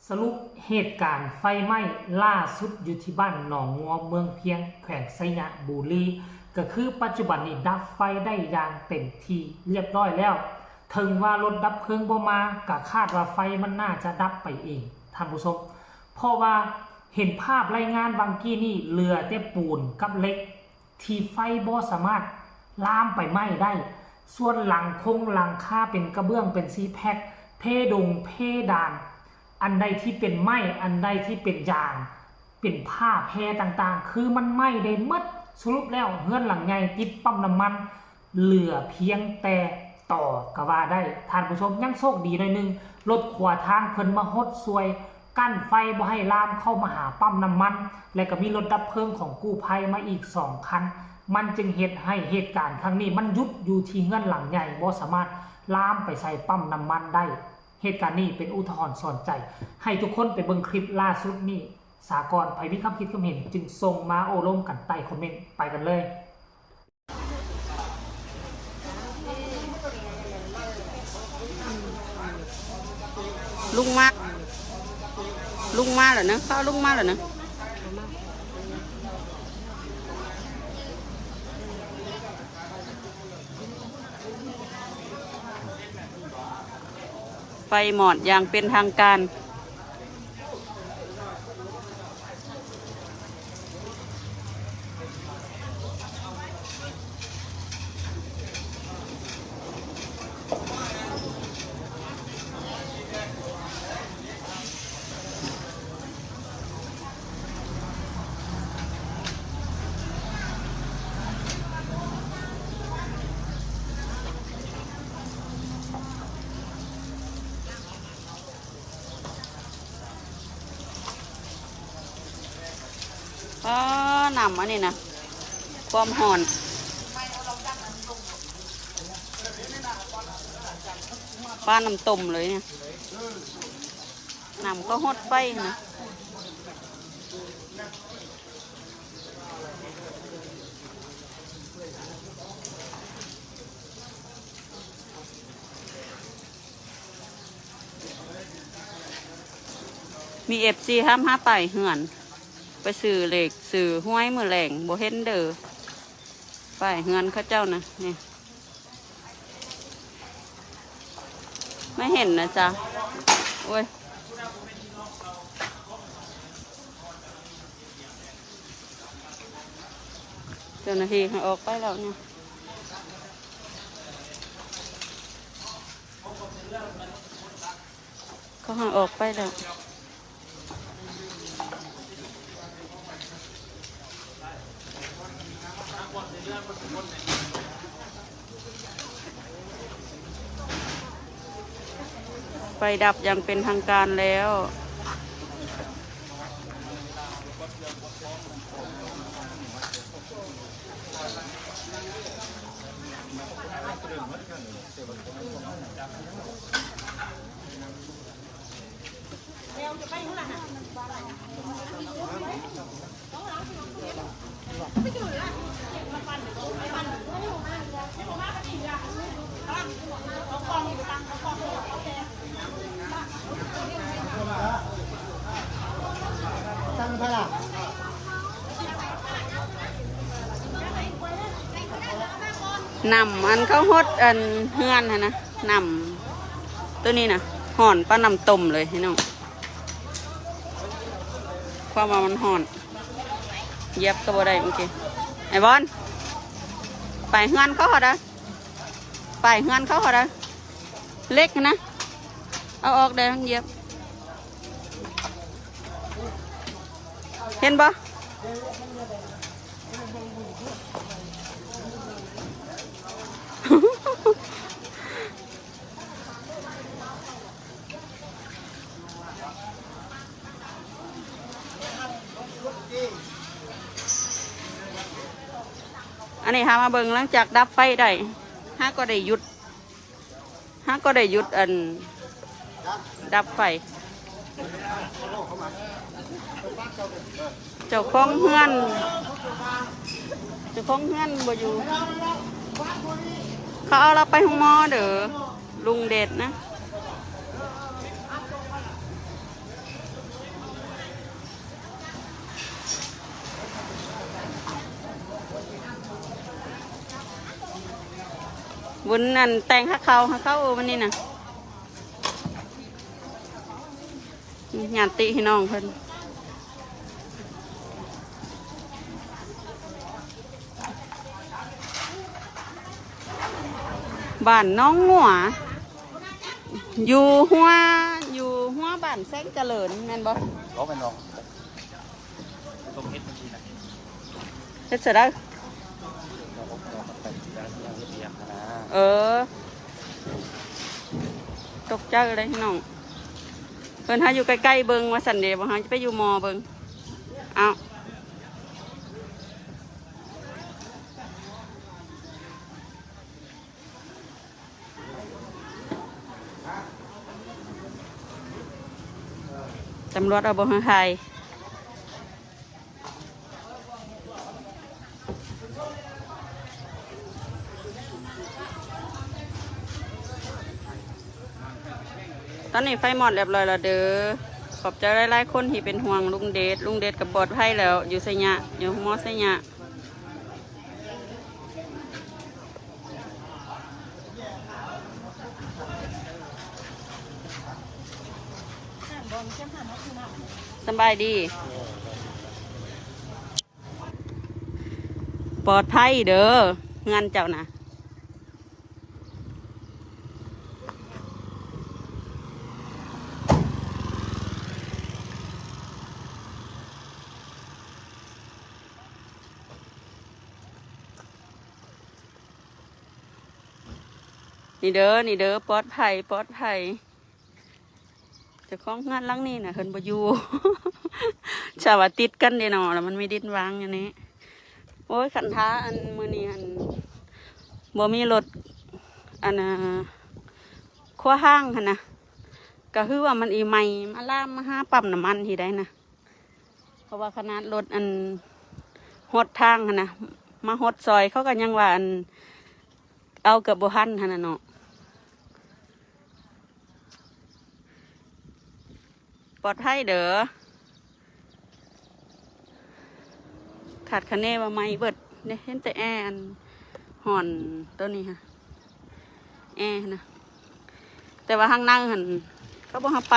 ສະຫຼຸບເຫດການໄຟໄໝ້ລ່າສຸດຢູ່ທີ່ບ້ານໜອງງົວ ເມືອງພຽງ ແຂວງໄຊຍະບູລີ ກໍຄືປັດຈຸບັນນີ້ດັບໄຟໄດ້ຢ່າງເຕັມທີ່ລຽບຮ້ອຍແລ້ວ. ເຖິງວ່າລົດດັບເພີງບໍ່ມາ ກໍຄາດວ່າໄຟມັນໜ້າຈະດັບໄປເອງ ທ່ານຜູ້ຊົມ, ເພາະວ່າເຫັນພາບລາຍງານຫວ່າງກີ້ນີ້ ເຫຼືອແຕ່ປູນກັບເຫຼັກ ທີ່ໄຟບໍ່ສາມາດລາມໄປໄໝ້ໄດ້. ສ່ວນຫຼັງຄົງຫຼັງຄາເປັນກະເບື້ອງເປັນຊີແພັກ, ເພດົງເພດານ, ອັນໃດທີ່ເປັນໄມ້, ອັນໃດທີ່ເປັນຢາງ, ເປັນຜ້າແພຕ່າງໆ ຄືມັນໄໝ້ໄດ້ໝົດ. ສະຫຼຸບແລ້ວເຮືອນຫຼັງໃຫຍ່ຕິດປ້ຳນ້ຳມັນ ເຫຼືອພຽງແຕ່ຕໍກໍວ່າໄດ້. ທ່ານຜູ້ຊົມ, ຍັງໂຊກດີໜ້ອຍໜຶ່ງ, ລົດຂົວທາງເພິ່ນມາຫົດຊ່ວຍ ກັ້ນໄຟບໍ່ໃຫ້ລາມເຂົ້າມາຫາປ້ຳນ້ຳມັນ ແລະກໍມີລົດດັບເພີງຂອງກູ້ໄພມາອີກສອງຄັນ, ມັນຈຶ່ງເຮັດໃຫ້ເຫດການຄັ້ງນີ້ມັນຢຸດຢູ່ທີ່ເຮືອນຫຼັງໃຫຍ່, ບໍ່ສາມາດລາມໄປໃສ່ປ້ຳນ້ຳມັນໄດ້. ເຫດການນີ້ເປັນອຸທາຫອນສອນໃຈໃຫ້ທຸກຄົນໄປເບິ່ງຄລິບລ່າສຸດນີ້ສາກ່ອນ. ໃຜມີຄຳຄິດຄຳເຫັນຈຶ່ງສົ່ງມາໂອ້ລົມກັນໃຕ້ຄອມເມັນ. ໄປກັນເລີຍ. ລຸງມາ ລຸງມາແລ້ວນະ, ເຂົາເອົາລຸງມາແລ້ວນະ. ໄຟມອດຢ່າງເປັນທາງການ. ອໍ ນ້ຳອັນນີ້ນະ ຄວາມຮ້ອນ ປານນ້ຳຕົ້ມເລີຍນີ້ ນ້ຳກໍຫົດໄປນະ. ມີເອັຟຊີຖາມຫາປ້າຍເຮືອນ ໄປຊື້ເລກຊື້ຫວຍມື້ແລງ ບໍ່ເຫັນເດີ ປ້າຍເຮືອນເຂົາເຈົ້ານະ ນີ້ ມາເຫັນນະຈ໊ະ ໂອ້ຍ ເຈົ້າໜ້າທີ່ໃຫ້ອອກໄປແລ້ວນີ້ ເຂົາໃຫ້ອອກໄປແລ້ວ. ໄຟດັບຢ່າງເປັນທາງການແລ້ວ. ນ້ຳອັນເຂົາຫົດອັນເຮືອນຫັ້ນນະ ນ້ຳໂຕນີ້ນະ ຮ້ອນປານນ້ຳຕົ້ມເລີຍພີ່ນ້ອງ ຄວາມວ່າມັນຮ້ອນ ຢຽບກໍບໍ່ໄດ້ມື້ກີ້ ໄອ້ບອນ ໄປເຮືອນເຂົາເດີ ໄປເຮືອນເຂົາເດີ ເຫຼັກຫັ້ນນະ ເອົາອອກແດ່ ມັນຢຽບ ເຫັນບໍ່? ອັນນີ້ຫາມາເບິ່ງ ຫຼັງຈາກດັບໄຟໄດ້ ຫາກໍໄດ້ຢຸດ ຫາກໍໄດ້ຢຸດອັນດັບໄຟ ເຈົ້າຂອງເຮືອນ ເຈົ້າຂອງເຮືອນບໍ່ຢູ່ ເຂົາເອົາລາວໄປໂຮງໝໍເດີ ລຸງເດດນະ. ບຸນອັນແຕ່ງຮັກເຂົາ ຮັກເຂົາມື້ນີ້ນະ ຍາດຕິພີ່ນ້ອງເພິ່ນ ບ້ານໜອງງົວ ຢູ່ຫົວ ຢູ່ຫົວບ້ານແສງຈະເລີນ ແມ່ນບໍ່? ບໍ່ແມ່ນໜອງ ຕົ້ມເຫັດຈັ່ງຊີ້ນະ ເຮັດໃສ່ໄດ້ ເຮັດວຽກຫັ້ນນະ ເອີ ຕົກໃຈເລີຍພີ່ນ້ອງ ເພິ່ນຫາຢູ່ໃກ້ໆເບິ່ງວ່າຊັ້ນເດ ບໍ່ຫາຈະໄປຢູ່ມໍ່ເບິ່ງ ເອົ້າ. ຕຳຫຼວດເອົາບໍ່ໃຫ້ຖ່າຍ ຕອນນີ້ໄຟມອດລຽບຮ້ອຍແລ້ວເດີ ຂອບໃຈຫຼາຍໆຄົນທີ່ເປັນຫ່ວງລຸງເດດ ລຸງເດດກໍປອດໄພແລ້ວ ຢູ່ໄຊຍະ ຢູ່ໂຮງໝໍໄຊຍະ. ສະບາຍດີ ປອດໄພເດີ ເຮືອນເຈົ້ານະ. ນີ້ເດີ ນີ້ເດີ ປອດໄພ ປອດໄພ ເຈົ້າຂອງເຮືອນຫຼັງນີ້ນະ ເພິ່ນບໍ່ຢູ່ ສາວ່າຕິດກັນເດເນາະ ແລ້ວມັນມີດິນວາງຢູ່ນີ້ ໂອ້ຍ ຄັນຖ້າອັນມື້ນີ້ຫັ້ນ ບໍ່ມີລົດ ອັນນ່າ ຄົວຮ່າງຫັ້ນນະ ກະຄືວ່າມັນອີ່ໄໝມາລາມມາຫາປ້ຳນ້ຳມັນທີ່ໃດນະ. ເພາະວ່າຂະໜາດລົດອັນຫົດທາງຫັ້ນນະ ມາຫົດຊອຍ ເຂົາກໍຍັງວ່າອັນ ເອົາເກືອບບໍ່ທັນຫັ້ນນະເນາະ. ປອດໄພເດີ ຄາດຄະເນວ່າໄໝເບິດເດ້ ເຫັນແຕ່ແອອັນ ຮ້ອນໂຕນີ້ຫະ ແອຫັ້ນນະ ແຕ່ວ່າທາງໃນຫັ້ນ ເຂົາບໍ່ໃຫ້ໄປ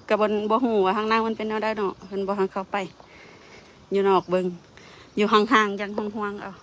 ກໍບໍ່ ບໍ່ຮູ້ວ່າທາງໃນມັນເປັນແນວໃດເນາະ ເພິ່ນບໍ່ໃຫ້ເຂົ້າໄປ ຢູ່ນອກເບິ່ງ ຢູ່ຫ່າງໆ ຈັ່ງຫ່ວງໆ ເອົາ.